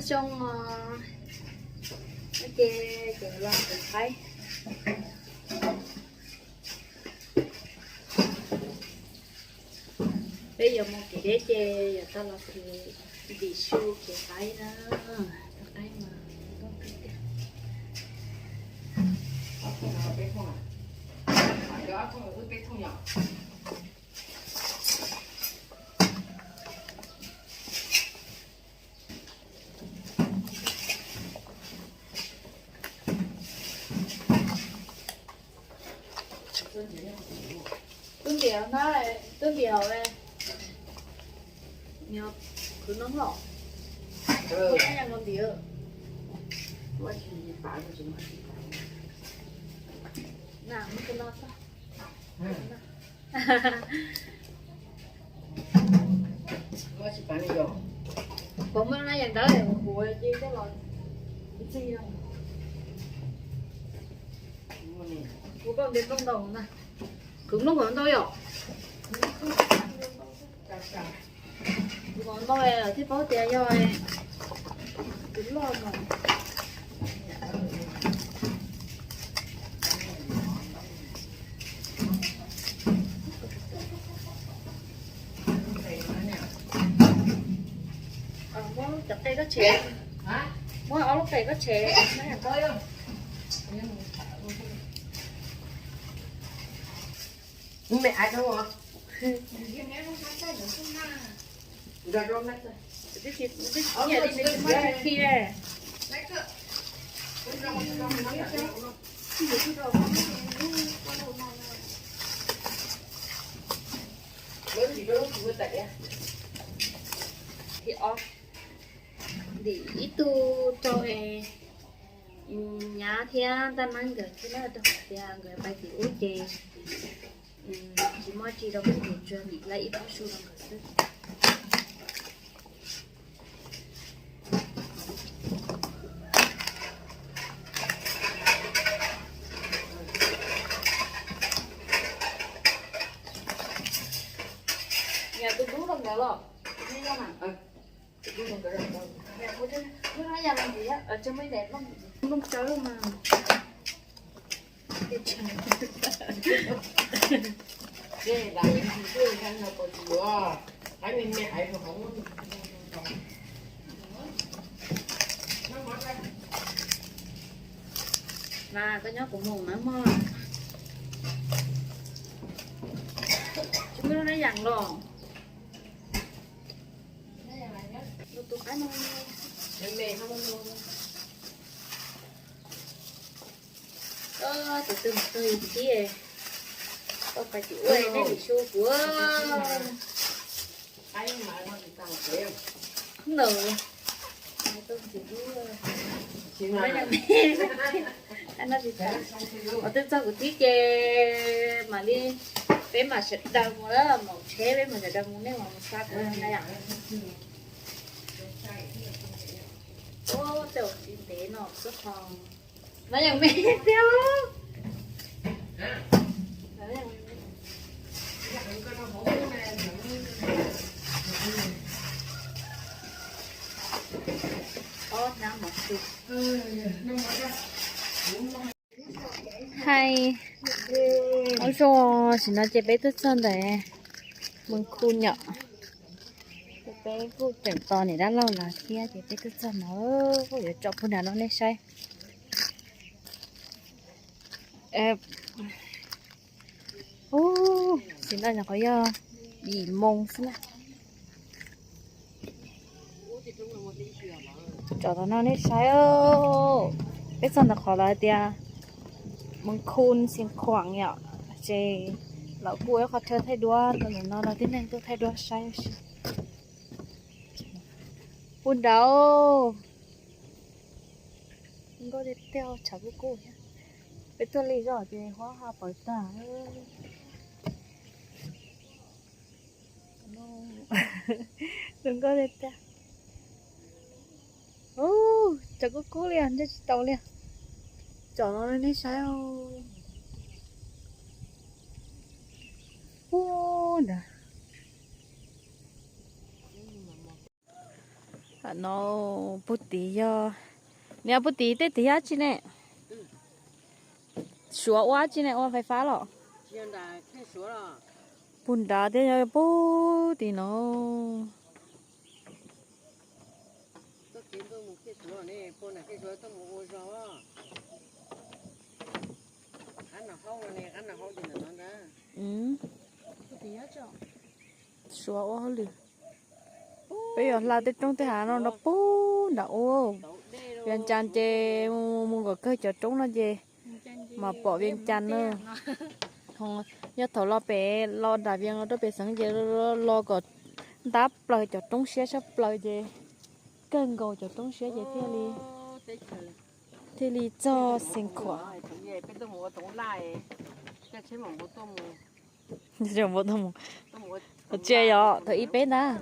Xyoo no ces ces los kev qaib. Peb yuav mus kev deb ces yuav tau los kev ntim su kev qaib na. Tau qaib mas nkauj kawg tiag. Twb ntiav na, twb ntiav hauv, khwv noob los, ya ntiav. Na, muab tus no tso. Puas muaj na yam ntawd kuv ces coj los ntxig. Kuv koj ntiav nplooj ntau na. Khwv nplooj kom ntau yom. Khwv kom ntau thiaj paub tias yog tus loj no. Muab cov qe koj tshem, muab ob lub qe koj tshem. Thib ob, ntim ib tug rau nyab thiab ntaj neeb nkawd thiab na, rau qhov tias nkawd pais tim ub ces tsis muaj tsi rau, ces tsuas ntim lawv ib pob su rau nkawd xwb. Niam tus dub rau nkawd los, lub no yog nplooj tsawb mas. Mas koj nyob kuv mus na mog. Tsis muaj lub nab yas los. Tus qaib no tus twg mus txog ib tib, tau pais tim ub nej lim su kuv. Ntawm tus twg txog kuv tib ces mam li peb mam sawv daws mus lawm, maum tsheb peb mam sawv daws mus, nej mam mus xa kuv na yom. Ub, tej uas tsis ntev no xwb ho. No yog me thiab. Hais, ua zoo, tam sim no ces peb twb txog ntawm Moos Khu yom. Peb kuj tseem tos niam dab laug los thiab ces peb twb txog no, yuav tso puag nram no nej saib. Ub, tam sim no nyuam qhuav yog yim moo xwb na. Tso tom no nej saib, peb txog ntawm qhov lawv hais tias Moos Khu Xeev Khuam yom, ces lawv kuj ua ib qho chaw thaij duab rau ntawm no los tib neeg tuaj thaij duab saib ua si. Puag nrad nkauj tiag tiag, tshav kub kub thiab. Peb tuaj li zoj ces huab ha pawv tag. Zoo nkauj tiag tiag. Ub, tshav kub kub li, ntsej tsis tau li. Tsom no nej saib. Ub, ntawd. Tam no puag tid yog, niam, puag tid tej tid yog dab tsi ne? Suav ua dab tsi ne, ua fais fab los? Puag nrad thiab, yog puag tid no. Suav ua hauj lwm. Peb yuav hla tej roob tej hav no rau puag nram ub. Vias Cas ces mus kom kawg cov roob no ces mam pom Vias Cas na. Yog thaum los pem, los nram Vias Cas rau pem xeev ces los kom ntab plaws cov roob siab tshaj plaws ces kawg nkaus cov roob siab ces thiaj li, thiaj li txog Xeev Khuam. Tsis yog thaum ib peb ntag.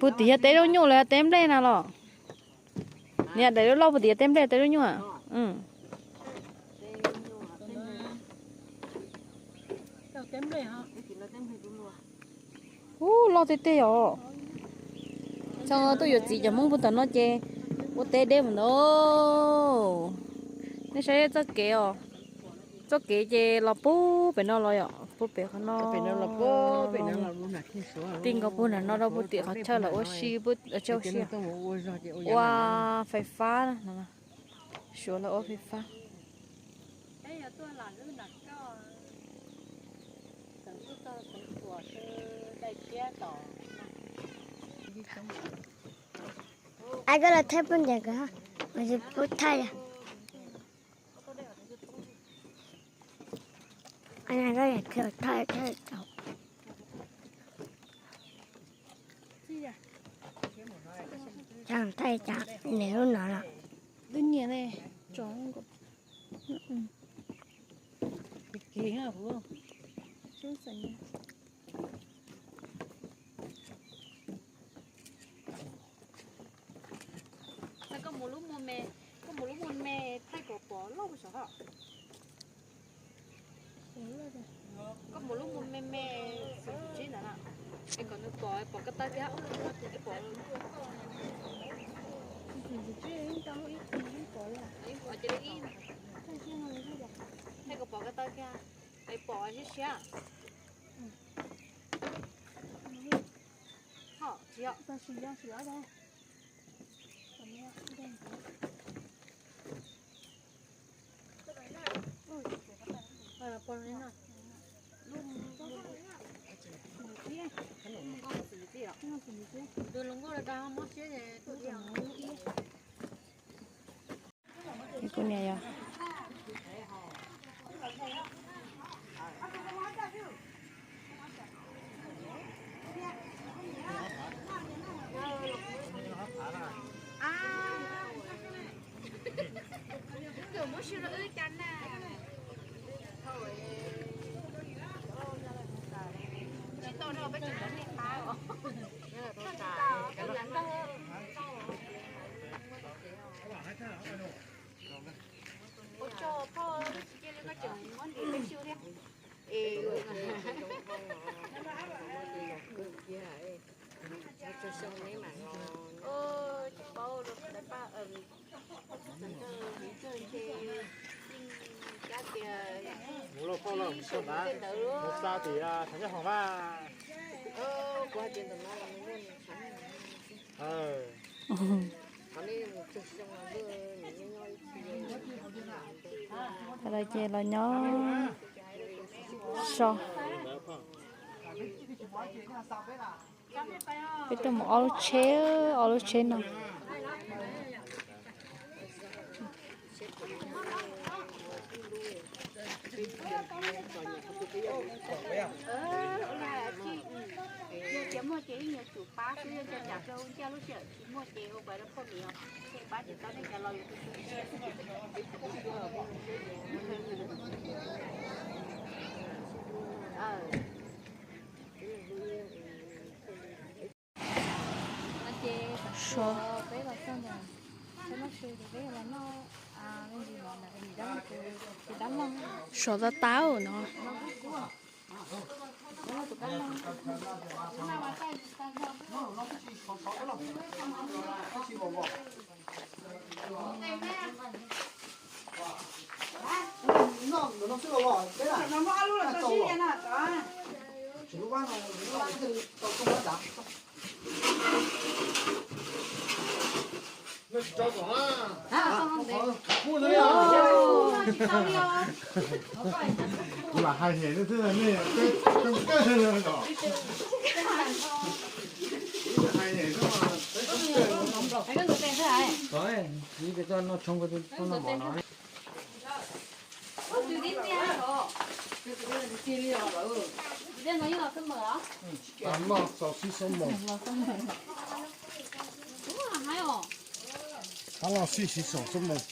Puag tid yog teb zaub nyuj los yog teb nplej na los? Niam, daim loj loj puag tid yog teb nplej teb zaub nyuj a? Ub, loj tiag tiag os. Txog tuaj yuav txiv cov Hmoob puag tom no ces ua teb deb mus ntag. Nej saib txoj kev os. Txoj kev ces los puag pem no los yom, puag pem qhov no. Ti nkaus puag nram no rau puag tim qhov chaw lawv ua si, ua si, ua fais fab no. Suav lawv ua fais fab. Ai, koj los thaij pub ntiav kawg, kuv tsis pub thaij. Koj thaij thaij tau. Thaij thaij lub no los. Koj mus lub muag me, koj mus lub muag me thaij kom pom loj saum hov. Koj mus lub muag me me xwm tsis ntawd na, es kom nws pom, pom koj tawg kiag, es pom, pom ces li ib, thaij kom pom koj tawg kiag, es pom siab siab. Ho tsis yog. Kuv niam yog. Ua tsaug phauj, tsis cia li koj tseem muab ntim peb xyu thiab. Tsis paub lawm, paj, mus lauj phauj lauj, mus txog ntawd, mus xa tim Thaj Nyob Hoom mas. Thaum no ces los nyob so. Peb tuaj mus ob lub tsheb, ob lub tsheb no. Yog tias muaj ces ib nyuag tsum pab xwb, yog cas rau ncaj lub sij hawm tsis muaj ces ua pab rau poj niam, pab ces tau nej cov los yus tus. Ces Suav, suav tau tau no. Kuv lam hais hem nej thiab, nej kawg kawg os. Kuv hais hem xwb mas peb kawg kawg. Noj xaus sib xaus mos. Qab los sib sib xaus xaus mos.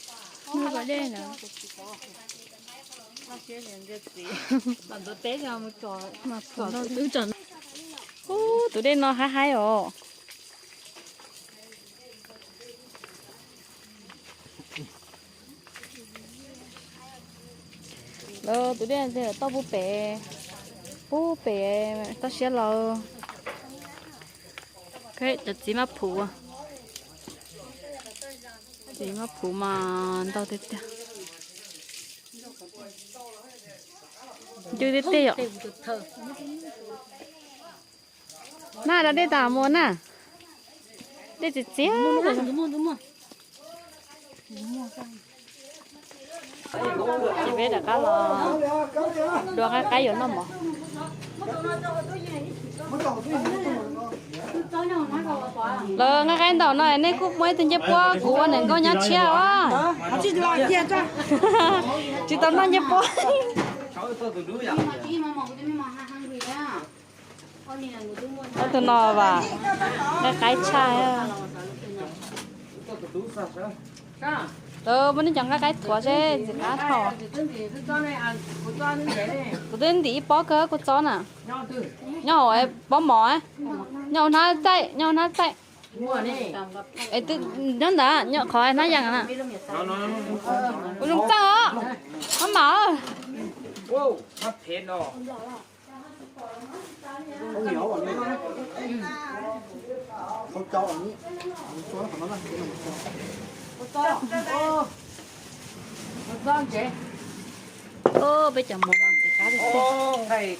Ub, tus dej no haib haib os. Lawv tus dej toj pub pem, pub pem toj siab los. Cov txiv maj phuv, txiv maj phuv mas ntau tiag tiag. Ncw tiag tiag yom. Na, rau dej tas mus na. Dej txias txias. Ces peb rov qab los dua nqaij qaib yuav noj mov. Lawv nqaij qaib ntaum no nej kuj muaj ib tug ncej puab, kuv ua niam nkauj nyob tshiab os. Tsis tau noj ncej puab. Tus no vas nqaij qaib tshaj. Muab nej cov nqaij qaib thuav seb ntxim qab thaum. Kuv twb ntim ib pob kawg kuv txob na. Nyob hauv pob mov, nyob hauv hnab txaij, nyob hauv hnab txaij. Nyob ntawd, nyob qhov hnab yas na. Kuv zoo txawj os. Maj mam. Peb cov mov ntxim qab tiag tiag. Peb noj mov, peb cov nqaij qaib.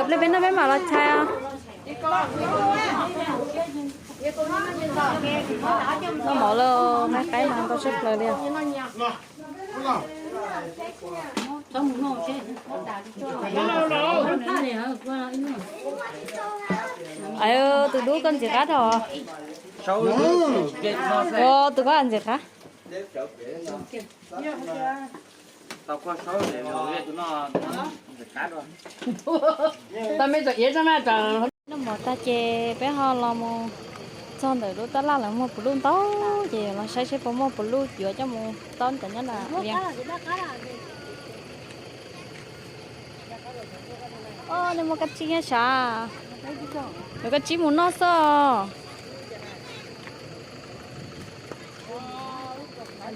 Ple peb noj peb mam los tshais os. Noj mov lawm, nqaij qaib mas ntau tshaj plaws li. Tus dub koj ntxim qab dhau. Tus koj ntxim qab. Noj mov tag ces peb ho los mus txog ntawm lub tab laj lawv muag puv luj ntau, ces los saib seb puas muaj puv luj yuav coj mus tob ntawm nyob na. Nej muaj kab tsib nyob sav? Yuav kab tsib mus noj xwb.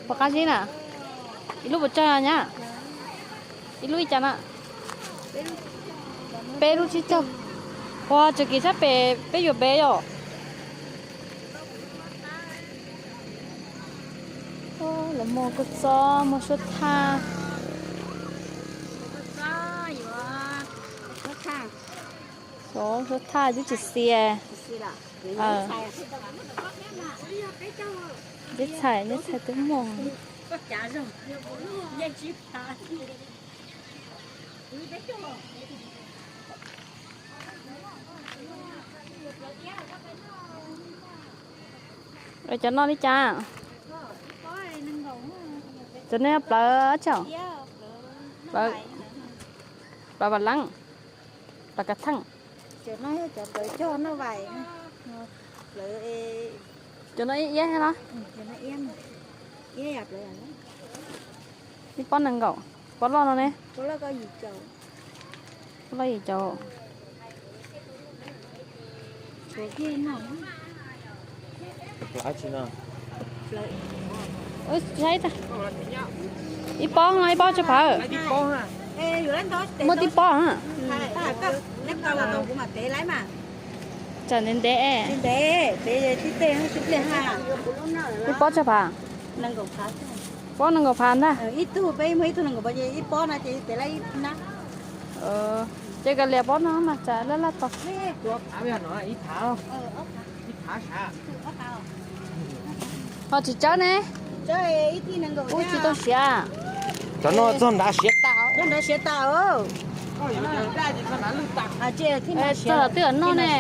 Puas qab zib na? Ib lub puas tsawg nyab? Ib lub ib cas na? Peb lub tsib caug. Ua tseem kiv sab pem peb yuav pem yom. Lawv muag kua txob, muag suab thaj. Suab thaj twb tsis xiav. Ntxim txhais, ntxim txhais twb muag. Cov no li cas? Cov no yog plawv tsaum, plawv, plawv vam leeb, plawv kav theej. Cov no ib iab thiab los? Ib pob nees nkaum. Pob loj no ne? Pob loj yim caum. Ib pob no ib pob tsawg phav? Muaj tib pob. Tsam ntev ntev. Ib pob tsawg phav? Pob nees nkaum phav ntag. Ces kav liam pob no mas tsam laj laj tau. Ho tsis tsawb ne? Ub, tsis tau siav. Cov no txog nrad siav tas. Txog twb noj ne.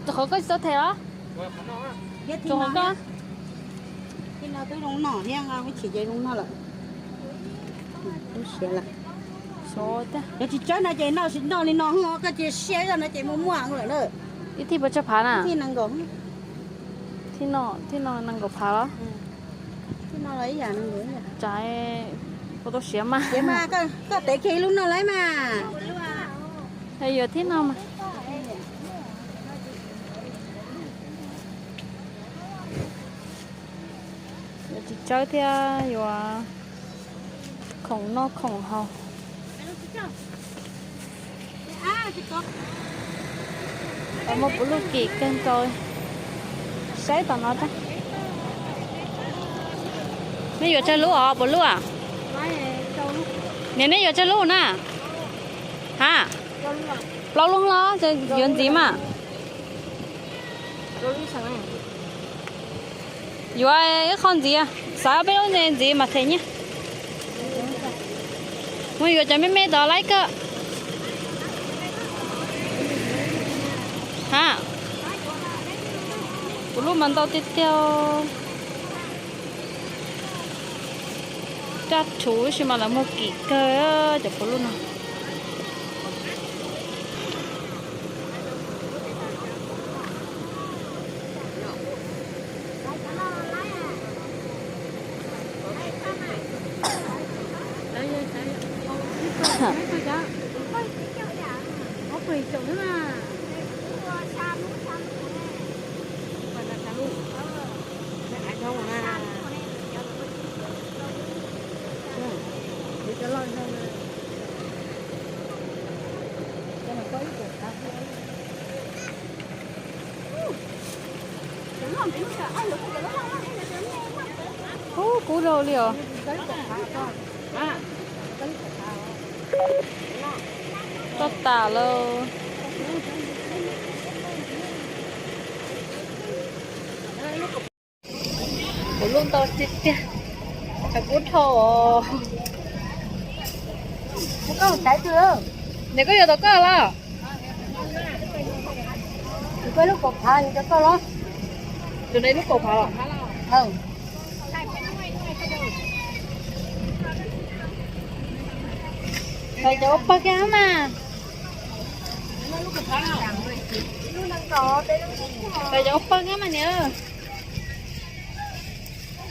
Qhov koj tsis tau them os. Qhov koj. Yog tsis tsawb no ces noj li no, koj cia siab zog no ces muaj muaj lawm na. Ib thij puas tsawg phav na? Thij no nees nkaum phav los? Tsam puas tau siav mas. Koj tev kiag ib lub no lawm mas. Yuav thij no mas. Yuav tsis tsawb thiab yuav khoom noj khoom haus. Muaj puv luj kim kawg nkaus. Saib tom no. Nej yuav tsawg lub os, puv luj? Niam, nej yuav tsawg lub na? Ha, plaub lub los? Yuav ntxiv mas. Yuav ib qho ntxiv, xav peb lub ntxiv mas them nyiaj. Mus yuav cov me me tod laib kawg. Ha, puv luj mas ntau tiag tiag. Raj rhuv tab sis mas lawv muag kim kawg cov puv luj no. Kub kub rau li os. Toj tas lawm. Puv luj ntau tiag tiag. Tshav kub dhau os. Nim koj yuav tau koj los? Tus no ib lub kaum phav los? Tau cov ua pawg kiag mas. Tau cov ua pawg kiag mas niam.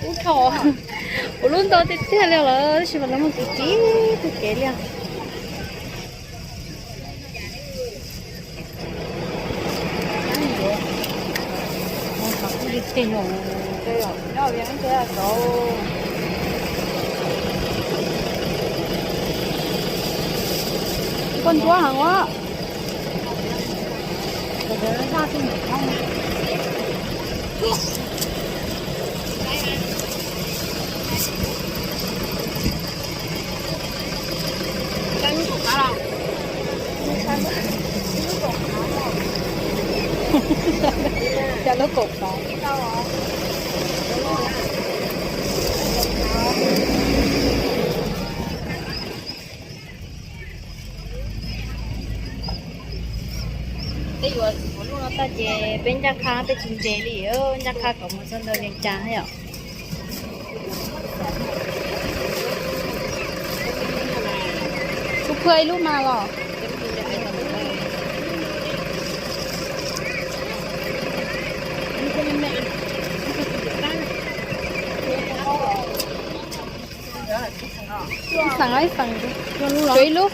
Ub thaum, puv luj ntau tiag tiag li lawm tab sis mas lawv muag kim kim tug kev li. Koj ntsuab heev ua. Cov lub kaum phav. Ces peb ncaj qha, peb tsis nres li, ncaj qha kom mus txog ntawm Vias Cas yom. Kuv phwj ib lub mas los. Ib xeem, ib xeem, tshuav ib lub.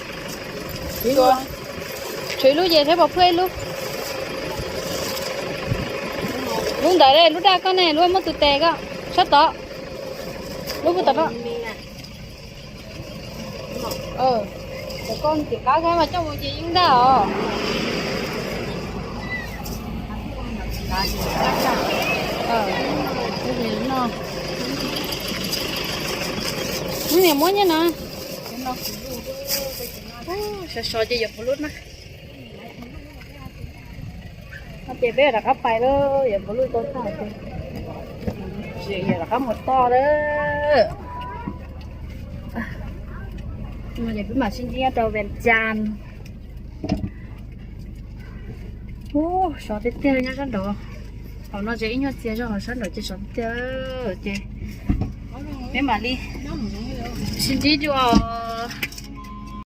Tshuav ib lub ces saib puas phwj ib lub. Lub ntawd, lub daj koj ne, lub muaj tus tes koj sab tod. Lub puag tom no. Koj ntxim qab thiab mas coj mus ces yeej daj os. Lub niam muab nyiaj no. Sov sov ces yuav puv lub na. Ces peb rov qab pais lawm, yuav puv lub tau tag ces, ces yuav rov qab mus toj lawm. Ces peb mam sib ntsib nyob rau Vias Cas. Ub, sov tiag tiag nyob sab nraud. Hauv no ces ib nyuag txias zog, hauv sab nraud ces sov tiag tiag. Ces peb mam li sib ntsib dua.